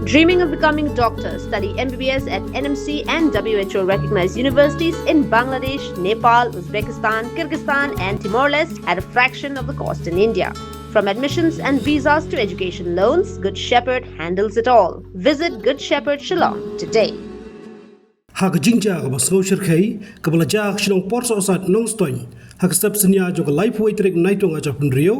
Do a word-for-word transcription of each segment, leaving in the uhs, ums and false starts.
Dreaming of becoming a doctor? Study M B B S at N M C and W H O recognized universities in Bangladesh, Nepal, Uzbekistan, Kyrgyzstan, and Timor Leste at a fraction of the cost in India. From admissions and visas to education loans, Good Shepherd handles it all. Visit Good Shepherd Shillong today. Ha ka jingjia kaba sngew shyrkhei kaba la jia ha ka shnong Pyrshah Sait Nongstoiñ, ha ka step synñia jong ka laiphew wei tarik Naitung ar hajar arphew hynriew,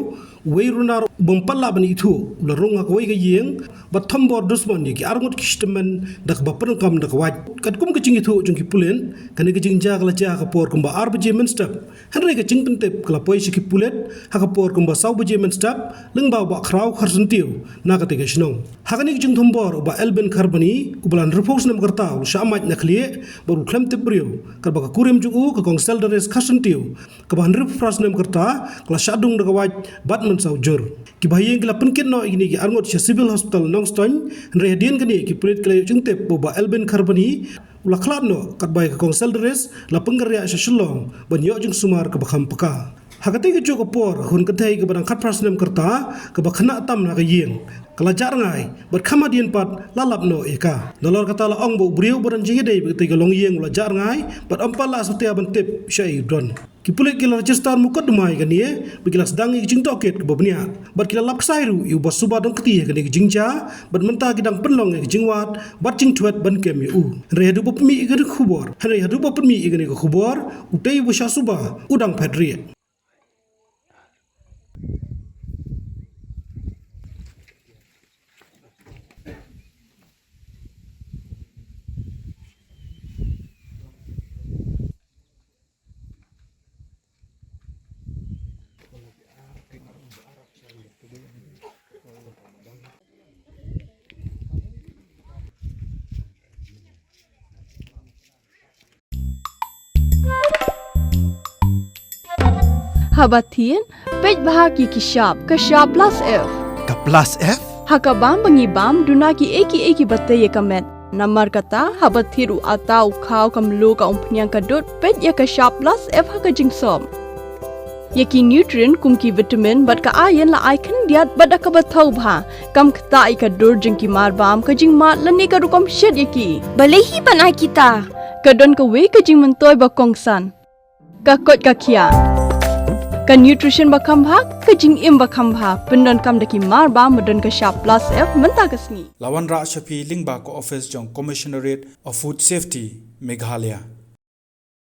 uwei runar u bym pat lah ban ithuh u la rung ha kawei ka ïing bad thombor dusmon ïa ki arngut ki shitymmen da kaba pyndonkam da ka wait. Katkum ka jingithuh jong ki pulit, kane ka jingjia ka la jia ha ka por kumba ar baje mynstep. Hynrei ka jingpyntip ka la poi sha ki pulit ha ka por kumba saw baje mynstep lyngba u Bah Khraw Kharsyntiew na katei ka shnong. Ha kane ka jingthombor, u Bah Elbin Kharbani uba la hynriewphew snem ka rta u la shah mait na khlieh bad u khlem tip briew, katba ka kurim jong u, ka Kong Seldares Kharsyntiew kaba hynriewphew phra snem ka rta, ka la shah dung da ka wait bad mynsaw jur. Ki bahaïing ki la pynkit noh ïa kine ki arngut sha Civil Hospital Nongstoiñ, hynrei hadien kane ki pulit ki la ïoh jingtip ba u Bah Elbin Kharbani u la khlad noh, katba ïa ka Kong Seldares la pynkynriah sha Shillong ban ïoh jingsumar kaba kham paka. Ha katei kajuh ka por, ka khun kynthei kaba dang khatphra snem ka rta, kaba khynnah tam ha ka ïing, ka la jah rngai bad kham hadien pat la lap noh ïa ka. Nalor kata la ong ba u briew ba don jingïadei bad katei ka longïing u la jah rngai bad ym pat la satia ban tip shaei u don. Ki pulit ki la register mukotduma ïa kane bad ki la sdang ïa ka jingtohkit kaba bniah bad ki la lap ksai ruh ïa u Bah Suba Dongkti ha kane ka jingjia, bad mynta ki dang pynlong ïa ka jingwad bad jingthwet ban kem ïa u. Hynrei haduh ba pynmih ïa kane ka khubor, hynrei haduh ba pynmih ïa kane ka khubor, utei u Bah Suba u dang phet rieh. Haba thied, peit bha ïa ki shap, ka shap plus F. Ka plus F? Ha ka bam ba ngi bam, duna kiei kiei kiba tei ïa ka met. Namar kata, haba thied u atta, u khaw, ka mluh, ka umphniang, ka dud, peit ïa ka shap plus F ha ka jingsop. Ïa ki nutrient kum ki vitamin bad ka iron la ai khyndiat bad da kaba thaw bha, kam ktah ïa ka dur jong ki marbam, ka jingmad lane ka rukom shet ïa ki. Balei hi ban ai kita? Ka don kawei ka jingmyntoi ba kongsan. Ka koit ka khiah. Ka nutrition ba kham bha, ka jingim ba kham bha, pyndonkam da ki marbam ba don ka shap plus F mynta ka sngi. La wanrah sha phi lyngba ka office jong Commissionerate of Food Safety, Meghalaya.